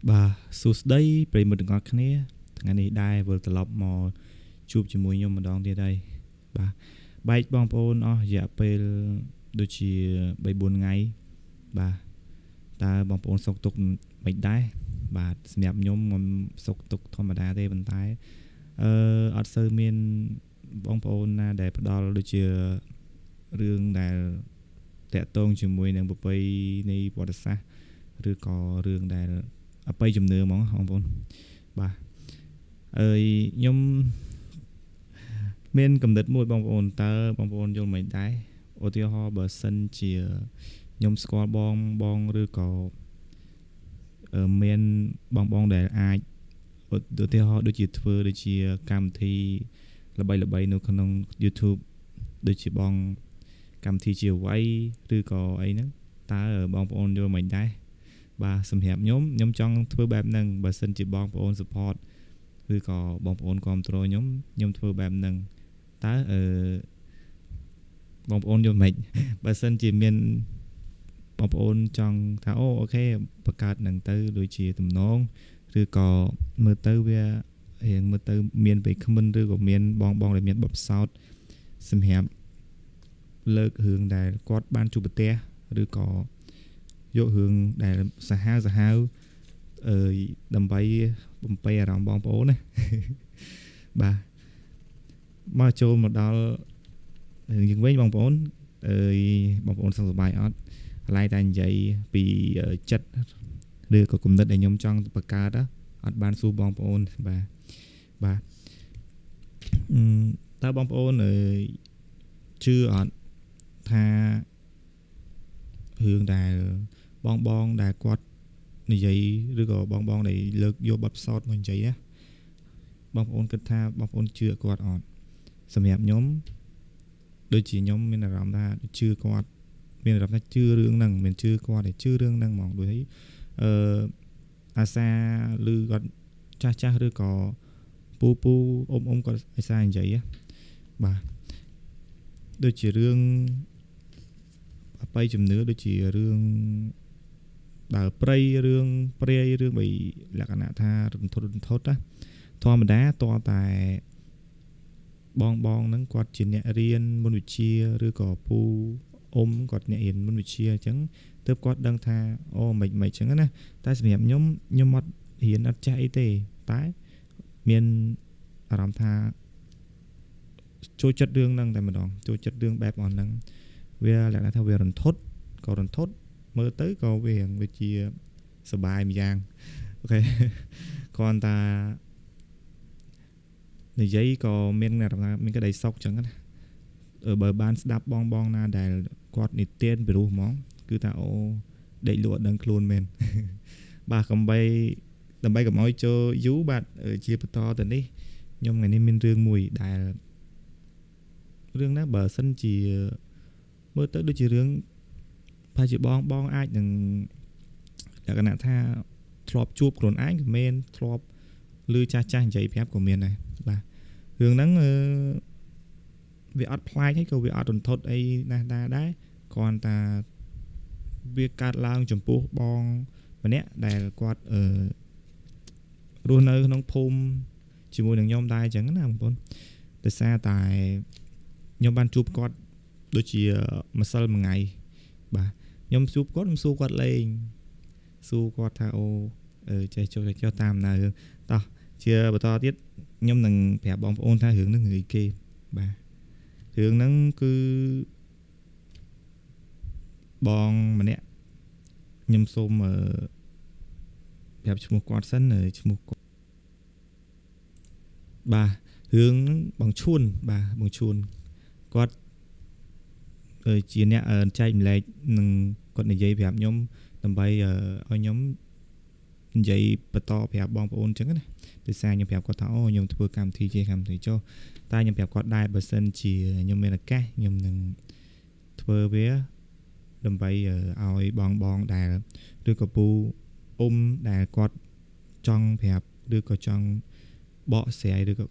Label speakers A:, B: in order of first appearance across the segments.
A: បាទសួស្តីប្រិយមិត្តទាំងអស់គ្នាថ្ងៃនេះដែរវិលត្រឡប់មកជួបជាមួយខ្ញុំម្ដងទៀតហើយបាទបែកបងប្អូនអស់រយៈពេលដូចជា3 4ថ្ងៃបាទតើបងប្អូនសុខទុក្ខមិនដែរបាទសម្រាប់ខ្ញុំមិនសុខទុក្ខធម្មតាទេប៉ុន្តែអត់សូវមានបងប្អូនណាដែលផ្ដល់ដូចជារឿងដែលតាក់ទងជាមួយនឹងប្រពៃណីប្រវត្តិសាស្ត្រឬក៏រឿងដែលអបិយជំនឿហ្មងបងប្អូនបាទអើយខ្ញុំមានកំណត់មួយបងប្អូនតើបងប្អូនយល់មិនដែរឧទាហរណ៍បើសិនជាខ្ញុំស្គាល់បងបងឬក៏មានបងបងដែលអាចឧទាហរណ៍ដូចជាធ្វើដូចជាកម្មវិធីល្បីៗនៅក្នុង YouTube ដូចជាបងកម្មវិធីជាអ្វីឬក៏អីហ្នឹងតើបងប្អូនយល់មិនដែរបាទសម្រាប់ខ្ញុំខ្ញុំចង់ធ្វើបែបហ្នឹងបើសិនជាបងប្អូន support ឬក៏បងប្អូនគ្រប់គ្រងខ្ញុំខ្ញុំធ្វើបែបហ្នឹងតើអឺបងប្អូនយល់មិនបើសិនជាមានបងប្អូនចង់ថាអូអូខេបង្កើតហ្នឹងទៅដូចជាតំណងឬក៏មើលទៅវារៀងមើលទៅមានវ័យក្មិនឬក៏មានបងបងដែលមានបទពិសោធន៍សម្រាប់លើករឿងដែលគាត់បានជួបប្រទះឬក៏យករឿងដែលសាហាវសាហាវអឺដើម្បីបំពេអារម្មណ៍បងប្អូនណាបាទមកចូលមកដល់រឿងយើងវិញបងប្អូនអើយបងប្អូនសុខសប្បាយអត់ឡៃតែនិយាយពីចិត្តឬក៏គំនិតដែលខ្ញុំចង់បង្កើតអត់បានសួរបងប្អូនបាទបាទតើបងប្អូនជឿអត់ថារឿងដែលបងបងដែលគាត់និយាយឬក៏បងបងដែលលើកយកបទពិសោធន៍មកនិយាយណាបងប្អូនគិតថាបងប្អូនជឿគាត់អត់សម្រាប់ខ្ញុំដូចជាខ្ញុំមានអារម្មណ៍ថាជឿគាត់មានអារម្មណ៍ថាជឿរឿងហ្នឹងមិនជឿគាត់ទេជឿរឿងហ្នឹងហ្មងដូចអីអាសាឬគាត់ចាស់ចាស់ឬក៏ពូពូអ៊ំអ៊ំគាត់អាសានិយាយបាទដូចជារឿងអបិយជំនឿដូចជារឿងដើរព្រៃរឿងព្រាយរឿងបីលក្ខណៈថារន្ធត់រន្ធត់ណាធម្មតាតើតែបងបងហ្នឹងគាត់ជាអ្នករៀនមុនវិជ្ជាឬក៏ពូអ៊ំគាត់អ្នករៀនមុនវិជ្ជាអញ្ចឹងទើបគាត់ដឹងថាអូមិនមិនអញ្ចឹងណាតែសម្រាប់ខ្ញុំខ្ញុំអត់រៀនអត់ចេះអីទេតែមានអារម្មណ៍ថាចូលចិត្តរឿងហ្នឹងតែម្ដងចូលចិត្តរឿងបែបអស់ហ្នឹងវាលក្ខណៈថាវារន្ធត់ក៏រន្ធត់មើលទៅក៏វារៀងវាជាសបាយម្យ៉ាងអូខេគ្រាន់តែនិយាយក៏មានអារម្មណ៍ថាមានក្តីសុខចឹងណាបើបានស្ដាប់បងបងណាដែលគាត់និទានពីរោះហ្មងគឺថាអូដេកលក់អត់ដឹងខ្លួនមែនបាទកំបីដើម្បីកុំឲ្យចូលយូរបាទជាបន្តទៅនេះខ្ញុំថ្ងៃនេះមានរឿងមួយដែលរឿងណាបើសិនជាមើលទៅដូចជារឿងប្រហែលជាបងបងអាចនឹងលក្ខណៈថាធ្លាប់ជួបខ្លួនឯងក៏មានធ្លាប់ឮចាស់ចាស់និយាយប្រាប់ក៏មានដែរបាទរឿងហ្នឹងវាអត់ប្លែកហើយក៏វាអត់រន្ធត់អីណាស់ដែរដែរគ្រាន់តែវាកើតឡើងចំពោះបងម្នាក់ដែលគាត់រស់នៅក្នុងភូមិជាមួយនឹងខ្ញុំដែរអញ្ចឹងណាបងប្អូនដោយសារតែខ្ញុំបានជួបគាត់ដូចជាម្សិលមួយថ្ងៃបាទខ្ញុំជួបគាត់ខ្ញុំសួរគាត់លេងសួរគាត់ថាអូចេះចុះចេះចុះតាមណារឿងតោះជាបន្តទៀតខ្ញុំនឹងប្រាប់បងប្អូនថារឿងហ្នឹងរឿងអីគេបាទរឿងហ្នឹងគឺបងម្នាក់ខ្ញុំសូមប្រាប់ឈ្មោះគាត់សិនឈ្មោះគាត់បាទរឿងហ្នឹងបងឈួនបាទបងឈួនគាត់ជាអ្នកចែកម្លែកនឹងគាត់និយាយប្រាប់ខ្ញុំដើម្បីឲ្យខ្ញុំនិយាយបន្តប្រាប់បងប្អូនអញ្ចឹងណាដោយសារខ្ញុំប្រាប់គាត់ថាអូខ្ញុំធ្វើកម្មវិធីជាកម្មវិធីចុះតែខ្ញុំប្រាប់គាត់ដែរបើសិនជាខ្ញុំមានឱកាសខ្ញុំនឹងធ្វើវាដើម្បីឲ្យបងបងដែលឬក៏ពូអ៊ំដែលគាត់ចង់ប្រាប់ឬក៏ចង់បកស្រាយឬក៏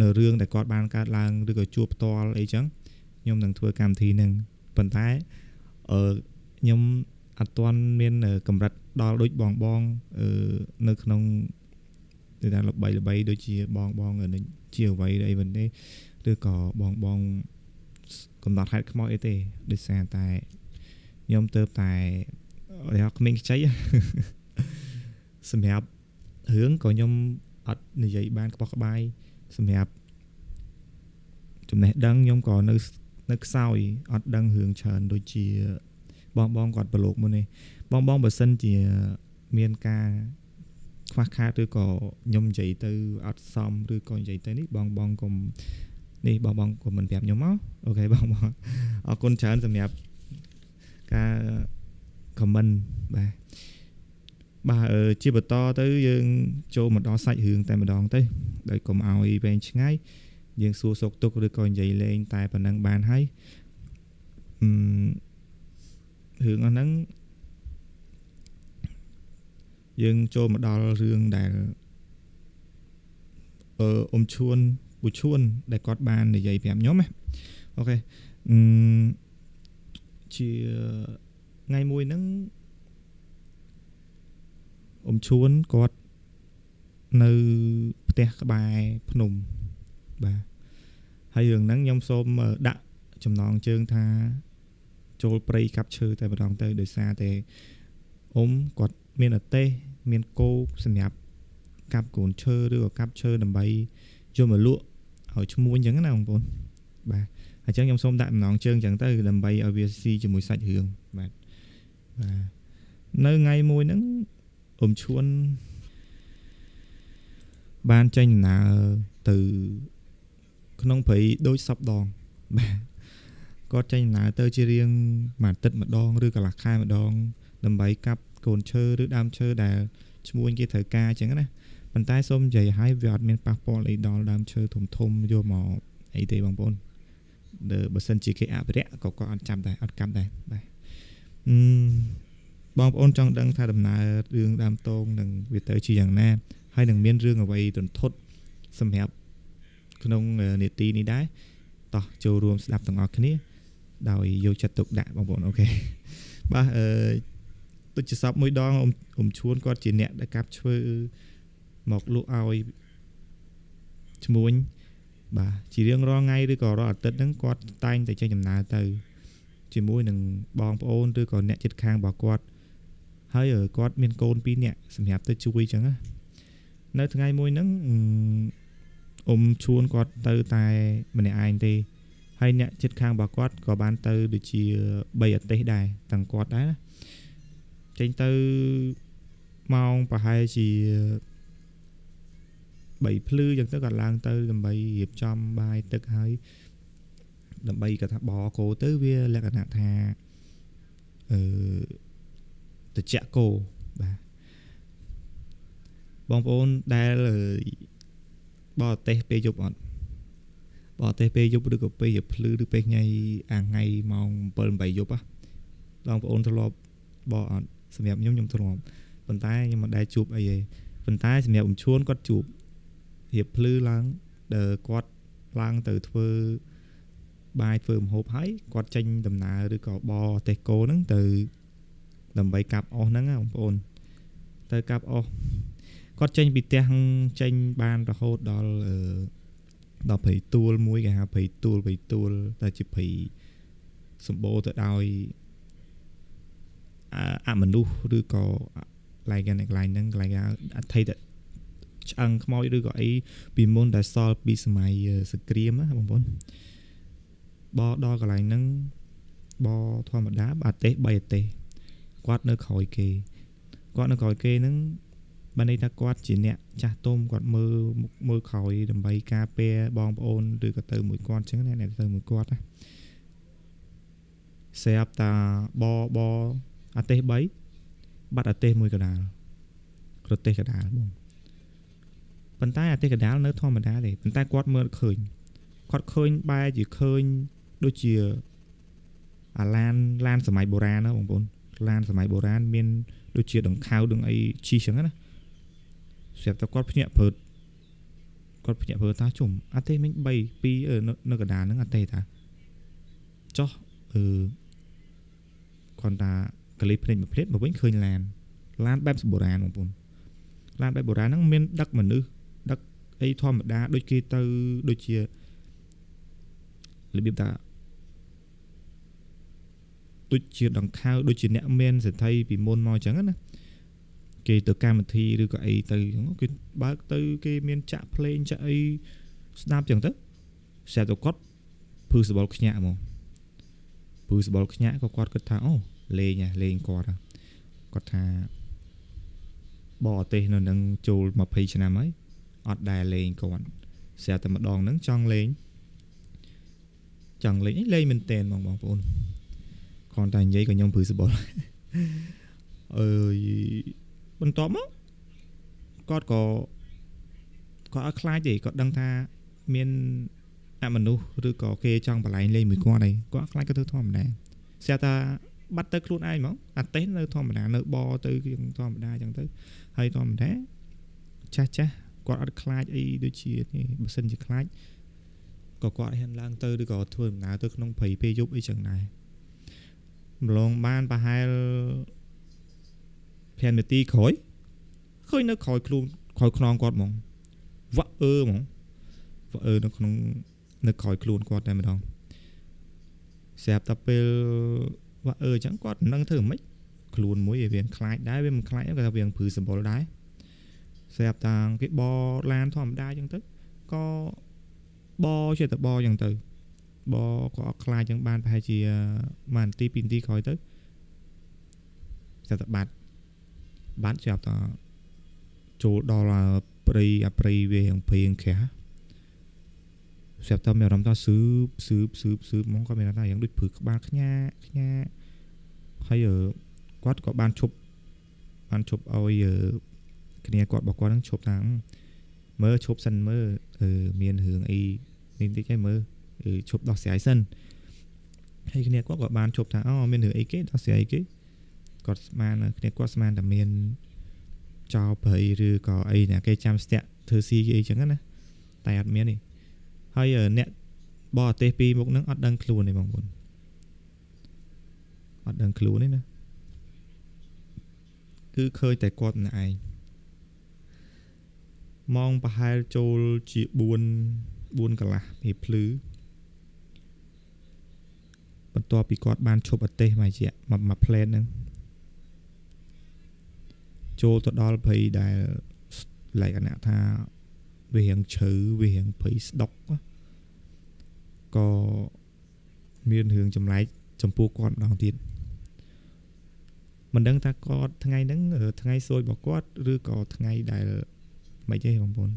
A: នៅរឿងដែលគាត់បានកើតឡើងឬក៏ជួបផ្ទាល់អីចឹងខ្ញុំនឹងធ្វើកម្មវិធីហ្នឹងប៉ុន្តែខ្ញុំ អត់ទាន់មានកម្រិតដល់ដូចបងបងនៅក្នុងគេថាល្បីល្បីដូចជាបងបងជាអ្វីអីវិញទេឬក៏បងបងកំណត់ហេតុខ្មោចអីទេដោយសារតែខ្ញុំទៅតែរកក្មេងខ្ចីសម្រាប់រឿងក៏ខ្ញុំអត់និយាយបានក្បោះក្បាយសម្រាប់ចំណេះដឹងខ្ញុំក៏នៅខ្សោយអត់ដឹងរឿងច្រើនដូចជាបងបងគាត់ប្រឡូកមុននេះបងបងបើសិនជាមានការខ្វះខាតឬក៏ខ្ញុំនិយាយទៅអត់សមឬក៏និយាយទៅនេះបងបងកុំនេះបងបងកុំមិនប្រាប់ខ្ញុំមកអូខេបងបងអរគុណច្រើនសម្រាប់ការ comment បាទបាទជាបន្តទៅយើងចូលមកដល់សាច់រឿងតែម្ដងទៅដោយកុំឲ្យវែងឆ្ងាយយើងសួរសុខទុក្ខឬក៏និយាយលេងតែប៉ុណ្ណឹងបានហើយរឿងអស់ហ្នឹងយើងចូលមកដល់រឿងដែលអ៊ំឈួនពូឈួនដែលគាត់បាននិយាយប្រាប់ខ្ញុំណាអូខេជាថ្ងៃមួយហ្នឹងអ៊ំឈួនគាត់នៅផ្ទះក្បែរភ្នំបាទហើយរឿងហ្នឹងខ្ញុំសូមដាក់ចំណងជើងថាចូលព្រៃកាប់ឈើតែម្ដងទៅដោយសារតែអ៊ំគាត់មានអទេសមានគោសម្រាប់កាប់កូនឈើឬក៏កាប់ឈើដើម្បីយកមកលក់ឲ្យឈ្មួញអញ្ចឹងណាបងប្អូនបាទអញ្ចឹងខ្ញុំសូមដាក់ចំណងជើងអញ្ចឹងទៅដើម្បីឲ្យវាស៊ីជាមួយសាច់រឿងបាទបាទនៅថ្ងៃមួយហ្នឹងអ៊ំឈួនបានចេញដំណើរទៅក្នុងព្រៃដូចសពដងបាទគាត់ចេញដំណើរទៅជារៀងមួយអាទិត្យម្ដងឬកន្លះខែម្ដងដើម្បីកាប់កូនឈើឬដើមឈើដែលឈ្មួញគេត្រូវការអញ្ចឹងណាប៉ុន្តែសូមនិយាយឲ្យវាអត់មានប៉ះពាល់អីដល់ដើមឈើធំធំយកមកអីទេបងប្អូនបើសិនជាគេអភិរក្សក៏គាត់អត់ចាំដែរអត់កាប់ដែរបាទបងប្អូនចង់ដឹងថាដំណើររឿងដើមតងនឹងវាទៅជាយ៉ាងណាហើយនឹងមានរឿងអ្វីទន្ធត់សម្រាប់ក្នុងនេតិនេះដែរតោះចូលរួមស្ដាប់ទាំងអស់គ្នាដោយយកចិត្តទុកដាក់បងប្អូនអូខេបាទដូចជាសពមួយដងអ៊ំឈួនគាត់ជាអ្នកដែលកាប់ឈើមកលក់ឲ្យឈ្មួញបាទជារៀងរាល់ថ្ងៃឬក៏រាល់អាទិត្យហ្នឹងគាត់តែងតែចេញដំណើរទៅជាមួយនឹងបងប្អូនឬក៏អ្នកជិតខាងរបស់គាត់ហើយគាត់មានកូន2នាក់សម្រាប់ទៅជួយអញ្ចឹងណានៅថ្ងៃមួយហ្នឹងអ៊ំឈួនគាត់ទៅតែម្នាក់ឯងទេហើយអ្នកជិតខាងរបស់គាត់ក៏បានទៅដូចជា3អាទិត្យដែរទាំងគាត់ដែរណាចេញទៅម៉ោងប្រហែលជា3ភ្លឺអញ្ចឹងទៅគាត់ឡើងទៅដើម្បីរៀបចំបាយទឹកហើយដើម្បីគាត់ថាបកគោទៅវាលក្ខណៈថាត្រជាក់គោបាទបងប្អូនដែលបរទេសពេលយប់អត់បរទេសពេលយប់ឬក៏ពេលភ្លឺឬពេលថ្ងៃអាថ្ងៃម៉ោង7 8យប់បងប្អូនធ្លាប់បរអត់សម្រាប់ខ្ញុំខ្ញុំធ្លាប់ប៉ុន្តែខ្ញុំមិនដែលជួបអីទេប៉ុន្តែសម្រាប់អ៊ំឈួនគាត់ជួបរៀបភ្លឺឡើងដែលគាត់ឡើងទៅធ្វើបាយធ្វើម្ហូបហើយគាត់ចេញដំណើរឬក៏បរទេសគោហ្នឹងទៅដើម្បីកាប់អស់ហ្នឹងណាបងប្អូនទៅកាប់អស់គាត់ចេញពីផ្ទះចេញបានរហូតដល់ព្រៃទួលមួយគេហៅព្រៃទួលព្រៃទួលតែជាព្រៃសម្បូរទៅដោយអមនុស្សឬក៏កន្លែងហ្នឹងកន្លែងអធិតឆ្អឹងខ្មោចឬក៏អីពីមុនដែលសល់ពីសម័យសង្គ្រាមណាបងប្អូនបដល់កន្លែងហ្នឹងបធម្មតាអាទេស3អាទេសគាត់នៅក្រោយគេគាត់នៅក្រោយគេហ្នឹងបានន័យថាគាត់ជាអ្នកចាស់ទុំគាត់មើលមុខមើលក្រោយដើម្បីការពារបងប្អូនឬក៏ទៅមួយគាត់អញ្ចឹងណាអ្នកទៅមួយគាត់ណាស្រាប់តាបអាទេស3បាត់អាទេសមួយកដាលប្រទេសកដាលបងប៉ុន្តែអាទេសកដាលនៅធម្មតាទេប៉ុន្តែគាត់មើលឃើញគាត់ឃើញបែរជាឃើញដូចជាអាឡានសម័យបុរាណណាបងប្អូនឡានសម័យបុរាណមានដូចជាដង្ខៅដងអីជីចឹងណាស្រាប់តែគាត់ភ្ញាក់ព្រឺគាត់ភ្ញាក់ព្រឺថាជុំអាទេមិញ3 2នៅកណ្ដាលហ្នឹងអាទេថាចោះគាត់ថា កលិះភ្នែកមួយភ្លែតមកវិញឃើញឡានឡានបែបបុរាណបងប្អូនឡានបែបបុរាណហ្នឹងមានដឹកមនុស្សដឹកអីធម្មតាដូចគេទៅដូចជារបៀបថាដូចជាដង្ខៅដូចជាអ្នកមានសេដ្ឋីពីមុនមកអញ្ចឹងណាគេទៅកម្មវិធីឬក៏អីទៅអញ្ចឹងគេបើកទៅគេមានចាក់ភ្លេងចាក់អីស្ដាប់អញ្ចឹងទៅស្រាប់តែគាត់ភឺសបល់ខ្ញាក់ហ្មងភឺសបល់ខ្ញាក់ក៏គាត់គិតថាអូលេងលេងគាត់គាត់ថាបរទេសនៅនឹងចូល20ឆ្នាំហើយអត់ដែលលេងគាត់ស្រាប់តែម្ដងហ្នឹងចង់លេងចង់លេងលេងមែនតើហ្មងបងប្អូនគ្រាន់តែនិយាយក៏ខ្ញុំព្រឺសបល់អើយបន្ទាប់មកគាត់ក៏គាត់អត់ខ្លាចទេគាត់ដឹងថាមានអមនុស្សឬក៏គេចង់បលែងលេងមួយគាត់អីគាត់ខ្លាចក៏ធ្វើធម្មតាស្រាប់តែបាត់ទៅខ្លួនឯងហ្មងអាតេសនៅធម្មតានៅបទៅជាងធម្មតាអញ្ចឹងទៅហើយធម្មតាចាស់ចាស់គាត់អត់ខ្លាចអីដូចជានេះបើសិនជាខ្លាចក៏គាត់ហ៊ានឡើងទៅឬក៏ធ្វើដំណើរទៅក្នុងព្រៃពេលយប់អីចឹងដែរម្លងបានប្រហែល5នាទីក្រោយឃើញនៅក្រោយខ្លួនក្រោយខ្នងគាត់ហ្មងវ៉ាក់អឺហ្មងវ៉ាក់អឺនៅក្នុងនៅក្រោយខ្លួនគាត់តែម្ដងស្រាប់តែពេលវ៉ាក់អឺអញ្ចឹងគាត់មិនដឹងធ្វើម៉េចខ្លួនមួយវាខ្លាចដែរវាមិនខ្លាចគាត់ថាវាព្រឺសម្បុរដែរស្រាប់តាគេបឡានធម្មតាអញ្ចឹងទៅក៏បជាតបអញ្ចឹងទៅបក៏អត់ខ្លាចអញ្ចឹងបានប្រហែលជា1នាទី2នាទីក្រោយទៅស្រាប់តែបាត់បាត់ស្រាប់តែចូលដល់ព្រៃអាព្រៃវារៀងព្រៀងក្រាស់ស្រាប់តែមានអារម្មណ៍ថាស៊ឺបស៊ឺបស៊ឺបស៊ឺបហ្មងគាត់មានអារម្មណ៍ថាយ៉ាងដូចព្រឺក្បាលខ្ញាខ្ញាហើយគាត់ក៏បានឈប់បានឈប់ឲ្យគ្នាគាត់របស់គាត់នឹងឈប់ថាមើលឈប់សិនមើលមានរឿងអីនេះតិចហើយមើលឈប់ដោះស្រាយសិនហើយគ្នាគាត់ក៏បានឈប់ថាអូមានរឿងអីគេដោះស្រាយគេគាត់ស្មានគ្នាគាត់ស្មានតែមានចោលព្រៃឬក៏អីណាគេចាំស្ទាក់ធ្វើស៊ីគេអីចឹងណាតែអត់មានទេហើយអ្នកបរទេសពីរមុខហ្នឹងអត់ដឹងខ្លួនទេបងប្អូនអត់ដឹងខ្លួនទេណាគឺឃើញតែគាត់ម្នាក់ឯងម៉ោងប្រហែលចូលជា4កន្លះពេលភ្លឺបន្ទាប់ពីគាត់បានឈប់អទេសមួយជាមួយផ្លែតហ្នឹងចូលទៅដល់ព្រៃដែលលក្ខណៈថាវារៀងជ្រៅវារៀងព្រៃស្ដុកក៏មានរឿងចម្លែកចំពោះគាត់ម្ដងទៀតមិនដឹងថាគាត់ថ្ងៃហ្នឹងថ្ងៃសួយរបស់គាត់ឬក៏ថ្ងៃដែលមិនទេបងប្អូន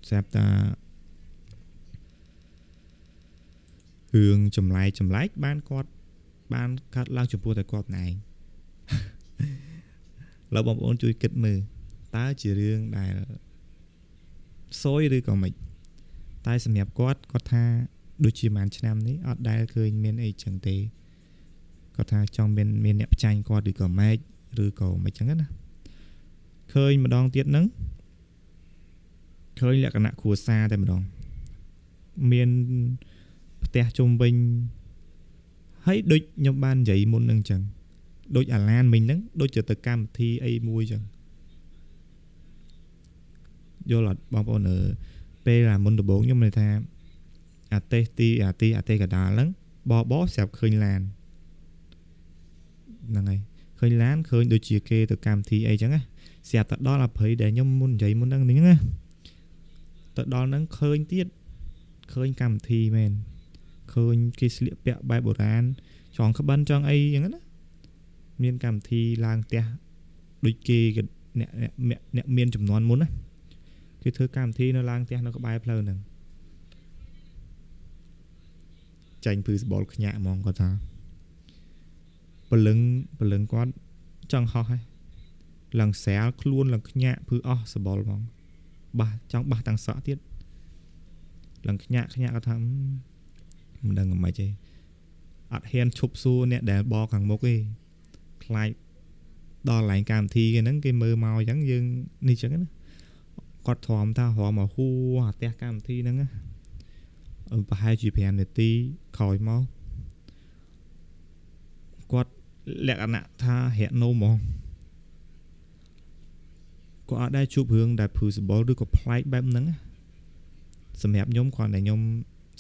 A: ស្រាប់តារឿងចម្លែកចម្លែកបានគាត់បានកាត់ឡើងចំពោះតែគាត់ឯងឡើយបងប្អូនជួយគិតមើលតើជារឿងដែលសួយឬក៏មិនតែសម្រាប់គាត់គាត់ថាដូចជាប្រហែលឆ្នាំនេះអត់ដែលឃើញមានអីចឹងទេគាត់ថាចង់មានអ្នកផ្ចាញ់គាត់ឬក៏ម៉េចឬក៏មិនចឹងណាឃើញម្ដងទៀតហ្នឹងឃើញលក្ខណៈគ្រួសារតែម្ដងមានផ្ទះជុំវិញហើយដូចខ្ញុំបាននិយាយមុនហ្នឹងចឹងដូចអាឡានមិញហ្នឹងដូចជាទៅកម្មវិធីអីមួយចឹងយល់អត់បងប្អូនពេលអាមុនដំបូងខ្ញុំនិយាយថាអាទេសទីអាទីអាទេសកដាលហ្នឹងបបស្រាប់ឃើញឡានហ្នឹងហើយឃើញឡានឃើញដូចជាគេទៅកម្មវិធីអីចឹងណាស្រាប់តែដល់អាព្រៃដែលខ្ញុំមុននិយាយមុនហ្នឹងនេះណាទៅដល់ហ្នឹងឃើញទៀតឃើញកម្មវិធីមែនឃើញគេស្លៀកពាក់បែបបុរាណចងក្បិនចងអីចឹងណាមានកម្មវិធីឡើងផ្ទះដូចគេអ្នកអ្នកមានចំនួនមុនណាគេធ្វើកម្មវិធីនៅឡើងផ្ទះនៅក្បែរផ្លូវហ្នឹងចាញ់ព្រឺសបល់ខ្ញាក់ហ្មងគាត់ថាព្រលឹងព្រលឹងគាត់ចង់ហោះហើយឡើងស្រាលខ្លួនឡើងខ្ញាក់ព្រឺអស់សបល់ហ្មងបាសចង់បាសតាំងសក់ទៀតឡើងខ្ញាក់ខ្ញាក់គាត់ថាមិនដឹងមិនទេអត់ហ៊ានឈប់សួរអ្នកដែលបកខាងមុខទេខ្លាចដល់កន្លែងកម្មវិធីគេហ្នឹងគេមើលមកអញ្ចឹងយើងនេះអញ្ចឹងណាគាត់ទ្រាំថារំមកហួអាផ្ទះកម្មវិធីហ្នឹងណាប្រហែលជា5នាទីក្រោយមក គាត់លក្ខណៈថារាក់នោមហ្មងគាត់អត់ដែលជួបរឿងដែលព្រឺសម្បុរឬក៏ប្លែកបែបហ្នឹងសម្រាប់ខ្ញុំគ្រាន់តែខ្ញុំ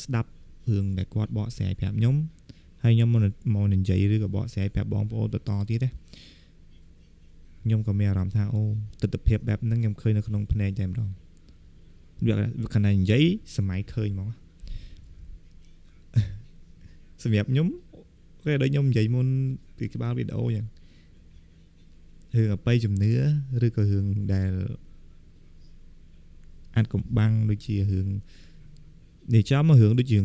A: ស្ដាប់រឿងដែលគាត់បកស្រាយប្រាប់ខ្ញុំហើយខ្ញុំមកនិយាយឬក៏បកស្រាយប្រាប់បងប្អូនបន្តទៀតណាខ្ញុំក៏មានអារម្មណ៍ថាអូទស្សនភាពបែបហ្នឹងខ្ញុំឃើញនៅក្នុងភ្នែកតែម្ដងវាខណៈនិយាយសម័យឃើញហ្មងសម្រាប់ខ្ញុំគេដូចខ្ញុំនិយាយមុនពីក្បាលវីដេអូអញ្ចឹងរឿងអបិយជំនឿឬក៏រឿងដែលអាចកំបាំងដូចជារឿងនេះចាំមករឿងដូចជា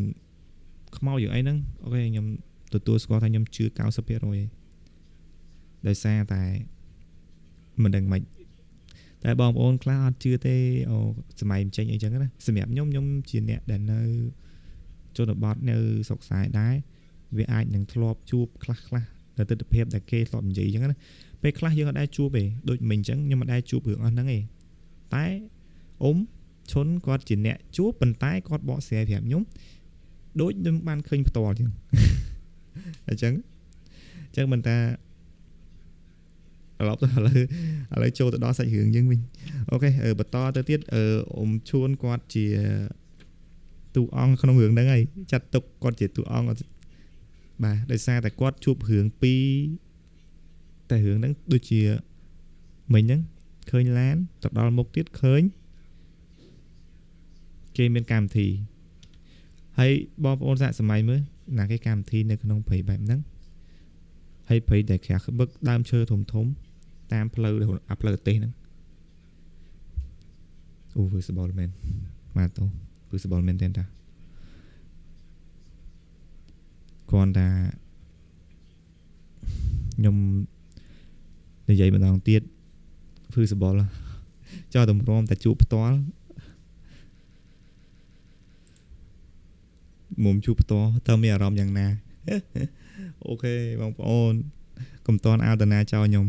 A: ខ្មោចយ៉ាងអីហ្នឹងអូខេខ្ញុំទទួលស្គាល់ថាខ្ញុំជឿ 90% ឯងដោយសារតែមិនដឹងម៉េចតែបងប្អូនខ្លះអត់ជឿទេអូសម័យមិនចេញអីចឹងណាសម្រាប់ខ្ញុំខ្ញុំជាអ្នកដែលនៅជនបទនៅស្រុកខ្សែដែរវាអាចនឹងធ្លាប់ជួបខ្លះខ្លះនៅទិដ្ឋភាពដែលគេធ្លាប់និយាយចឹងណាពេលខ្លះយើងអត់ដែលជួបទេដូចមិញចឹងខ្ញុំអត់ដែលជួបរឿងអស់ហ្នឹងទេតែអ៊ំឈុនគាត់ជាអ្នកជួបប៉ុន្តែគាត់បកស្រាយប្រាប់ខ្ញុំដូចខ្ញុំបានឃើញផ្ទាល់ចឹងអញ្ចឹងមិនថាឥឡូវទៅឥឡូវចូលទៅដល់សាច់រឿងយើងវិញអូខេបន្តទៅទៀតអ៊ំឈួនគាត់ជាតួអង្គក្នុងរឿងហ្នឹងហើយចាត់ទុកគាត់ជាតួអង្គបាទដោយសារតែគាត់ជួបរឿងពីរតែរឿងហ្នឹងដូចជាមិញហ្នឹងឃើញឡានទៅដល់មុខទៀតឃើញគេមានកម្មវិធីហើយបងប្អូនសាកសម័យមើលណាគេកម្មវិធីនៅក្នុងព្រៃបែបហ្នឹងហើយព្រៃដែលក្រាស់ក្បឹកដើមឈើធំធំតាមផ្លូវអាផ្លូវប្រទេសហ្នឹងអូវាសបល់មែនបាទតោគឺសបល់មែនទេតាគ្រាន់តែខ្ញុំនិយាយម្ដងទៀតគឺសបល់ចោលតម្រាំតែជួបផ្ទាល់មុំជួបផ្ទាល់តើមានអារម្មណ៍យ៉ាងណាអូខេបងប្អូនកុំតន់អាលតាណាចោលខ្ញុំ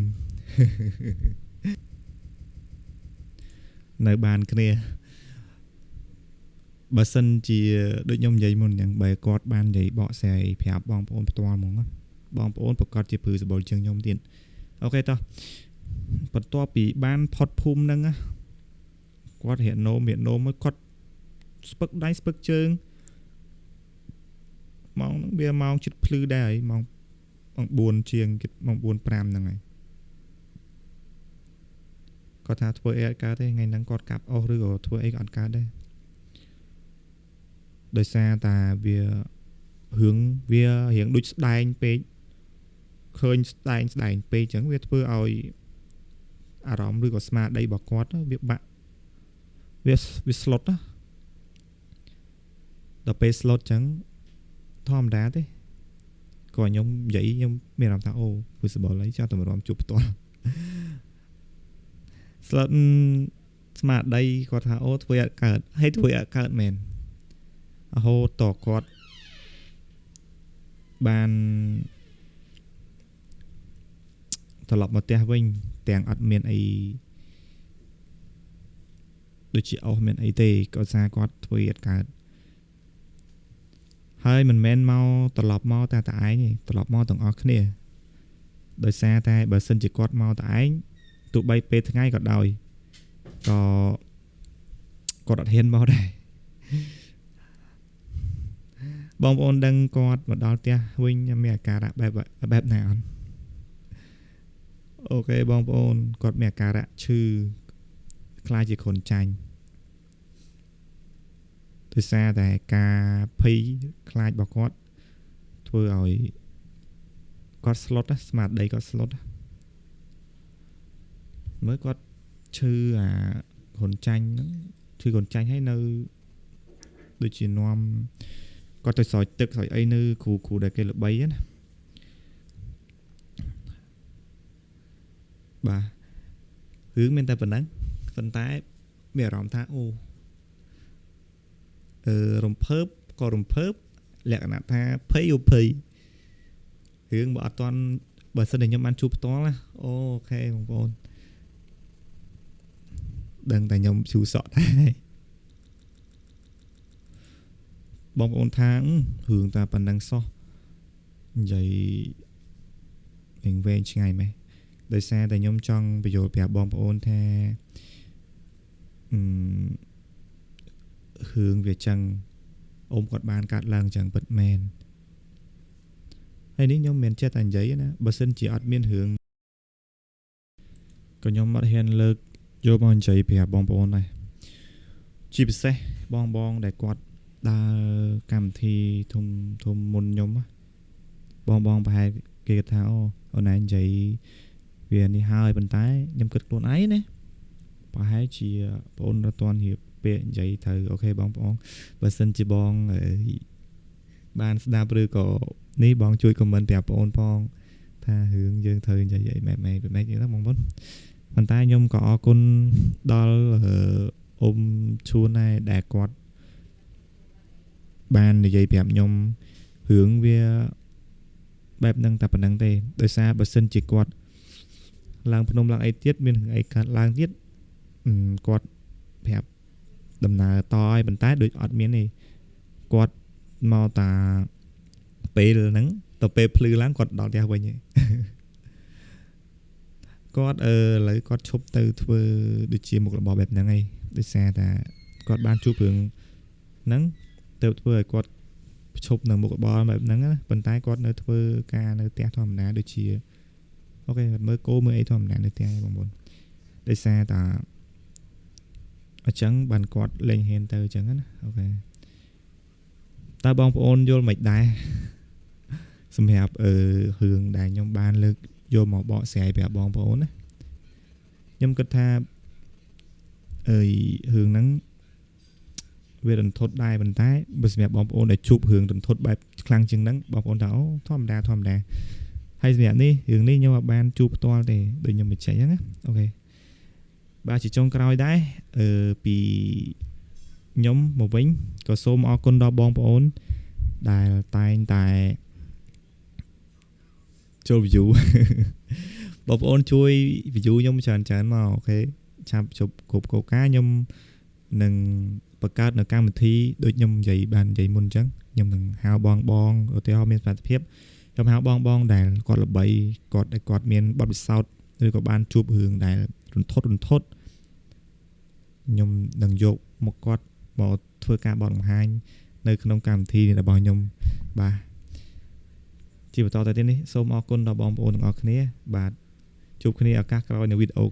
A: នៅបានគ្នាបើសិនជាដូចខ្ញុំនិយាយមុនអញ្ចឹងបើគាត់បាននិយាយបកស្រាយប្រាប់បងប្អូនផ្ទាល់ហ្មងបងប្អូនប្រកាសជាព្រឺសម្បុរជាងខ្ញុំទៀតអូខេតោះបន្ទាប់ពីបានផុតភូមិហ្នឹងណាគាត់រាក់នោមមកគាត់ស្ពឹកដៃស្ពឹកជើងម៉ោងហ្នឹងវាម៉ោងជិតភ្លឺដែរហើយម៉ោង4ជាងម៉ោង4 5ហ្នឹងហើយគាត់ថាធ្វើអីអត់កើតទេថ្ងៃហ្នឹងគាត់កាប់អស់ឬក៏ធ្វើអីក៏អត់កើតដែរដោយសារតែវារឿងវារៀងដូចស្ដែងពេកឃើញស្ដែងពេកអញ្ចឹងវាធ្វើឲ្យអារម្មណ៍ឬក៏ស្មារតីរបស់គាត់វាបាក់វាស្លុតណាដល់ពេលស្លុតអញ្ចឹងធម្មតាទេក៏ខ្ញុំនិយាយខ្ញុំមានអារម្មណ៍ថាអូព្រឺសម្បុរអីចង់តែអារម្មណ៍ជួបផ្ទាល់ស្លុតស្មារតីគាត់ថាអូធ្វើអត់កើតហើយធ្វើអត់កើតមែនរហូតតគាត់បានត្រឡប់មកផ្ទះវិញទាំងអត់មានអីដូចជាអស់មានអីទេគាត់ថាគាត់ធ្វើអត់កើតហើយមិនមែនមកត្រឡប់មកតែឯងទេត្រឡប់មកទាំងអស់គ្នាដោយសារតែបើសិនជាគាត់មកតែឯងទោះបីពេលថ្ងៃក៏ដោយក៏គាត់អត់ហ៊ានមកដែរបងប្អូនដឹងគាត់មកដល់ផ្ទះវិញមានអាការៈបែបណាអត់អូខេបងប្អូនគាត់មានអាការៈឈឺខ្លាចជាគ្រុនចាញ់ដោយសារតែការភ័យខ្លាចរបស់គាត់ធ្វើឲ្យគាត់ស្លុតស្មារតីគាត់ស្លុតមើលគាត់ឈឺអាគ្រុនចាញ់ហ្នឹងឈឺគ្រុនចាញ់ហើយនៅដូចជានាំគាត់ទៅស្រោចទឹកស្រោចអីនៅគ្រូដែលគេល្បីណាបាទរឿងមានតែប៉ុណ្ណឹងប៉ុន្តែមានអារម្មណ៍ថាអូរំភើបក៏រំភើបលក្ខណៈថាភ័យភ័យរឿងបើអត់ទាន់បើសិនតែខ្ញុំបានជួបផ្ទាល់ណាអូខេបងប្អូនដឹងតែខ្ញុំឈឺសក់ដែរបងប្អូនថារឿងតែប៉ុណ្ណឹងសោះនិយាយ នឹងវែងឆ្ងាយម៉េះដោយសារតែខ្ញុំចង់បញ្យល់ប្រាប់បងប្អូនថាអឺរឿងវាចឹងអ៊ំគាត់បានកាត់ឡើងចឹងពិតមែនហើយនេះខ្ញុំមិនចេះតែនិយាយណាបើសិនជាអត់មានរឿងក៏ខ្ញុំអត់ហ៊ានលើកយកមកនិយាយប្រាប់បងប្អូនដែរជាពិសេសបងបងដែលគាត់ដើរកម្មវិធីធំធំមុនខ្ញុំបងបងប្រហែលគេគិតថាអូអូនឯងនិយាយវានេះហើយប៉ុន្តែខ្ញុំគិតខ្លួនឯងណាប្រហែលជាបងអូនអត់ទាន់រៀបពាក្យនិយាយត្រូវ OK បងប្អូនបើសិនជាបងបានស្ដាប់ឬក៏នេះបងជួយ comment ប្រាប់បងអូនផងថារឿងយើងត្រូវនិយាយអីម៉ែម៉ែម៉ែហ្នឹងបងប្អូនប៉ុន្តែខ្ញុំក៏អរគុណដល់អ៊ំឈួនដែរដែលគាត់បាននិយាយប្រាប់ខ្ញុំរឿងវាបែបហ្នឹងតែប៉ុណ្្នឹងទេដោយសារបើសិនជាគាត់ឡើងភ្នំឡើងអីទៀតមានរឿងអីកើតឡើងទៀតគាត់ប្រាប់ដំណើរតឲ្យប៉ុន្តែដូចអត់មានទេគាត់មកតាពេលហ្នឹងទៅពេលភ្លឺឡើងគាត់ដល់ផ្ទះវិញហើយគាត់ឥឡូវគាត់ឈប់ទៅធ្វើដូចជាមុខរបរបែបហ្នឹងឯងដោយសារតែគាត់បានជួបរឿងហ្នឹងទៅធ្វើឲ្យគាត់ឈប់នៅមុខរបរបែបហ្នឹងណាប៉ុន្តែគាត់នៅធ្វើការនៅផ្ទះធម្មតាដូចជា OK គាត់មើលគោមើលអីធម្មតានៅផ្ទះឯងបងប្អូនដោយសារតែអញ្ចឹងបានគាត់លែងហ៊ានទៅអញ្ចឹងណា OK តើបងប្អូនយល់មិនដែរសម្រាប់រឿងដែលខ្ញុំបានលើកយកមកបកស្រាយប្រាប់បងប្អូនណាខ្ញុំគិតថារឿងហ្នឹងវារន្ធត់ដែរប៉ុន្តែបើសម្រាប់បងប្អូនដែលជួបរឿងរន្ធត់បែបខ្លាំងជាងហ្នឹងបងប្អូនថាអូធម្មតាធម្មតាហើយសម្រាប់នេះរឿងនេះខ្ញុំអត់បានជួបផ្ទាល់ទេដូចខ្ញុំបញ្ជាក់អញ្ចឹងណា OK បាទជាចុងក្រោយដែរពីខ្ញុំមកវិញក៏សូមអរគុណដល់បងប្អូនដែលតែងតែចូល view បងប្អូនជួយ view ខ្ញុំច្រើនច្រើនមក OK ឆាប់ជប់គ្រប់កោការខ្ញុំនឹងបង្កើតនៅកម្មវិធីដូចខ្ញុំនិយាយបាននិយាយមុនអញ្ចឹងខ្ញុំនឹងហៅបងបងឧទាហរណ៍មានសមត្ថភាពខ្ញុំហៅបងបងដែលគាត់ល្បីគាត់ដែលគាត់មានបទពិសោធន៍ឬក៏បានជួបរឿងដែលរន្ធត់រន្ធត់ខ្ញុំនឹងយកមកគាត់មកធ្វើការបទបង្ហាញនៅក្នុងកម្មវិធីរបស់ខ្ញុំបាទជាបន្តទៅទៀតនេះសូមអរគុណដល់បងប្អូនទាំងអស់គ្នាបាទជួបគ្នាឱកាសក្រោយនៅវីដេអូ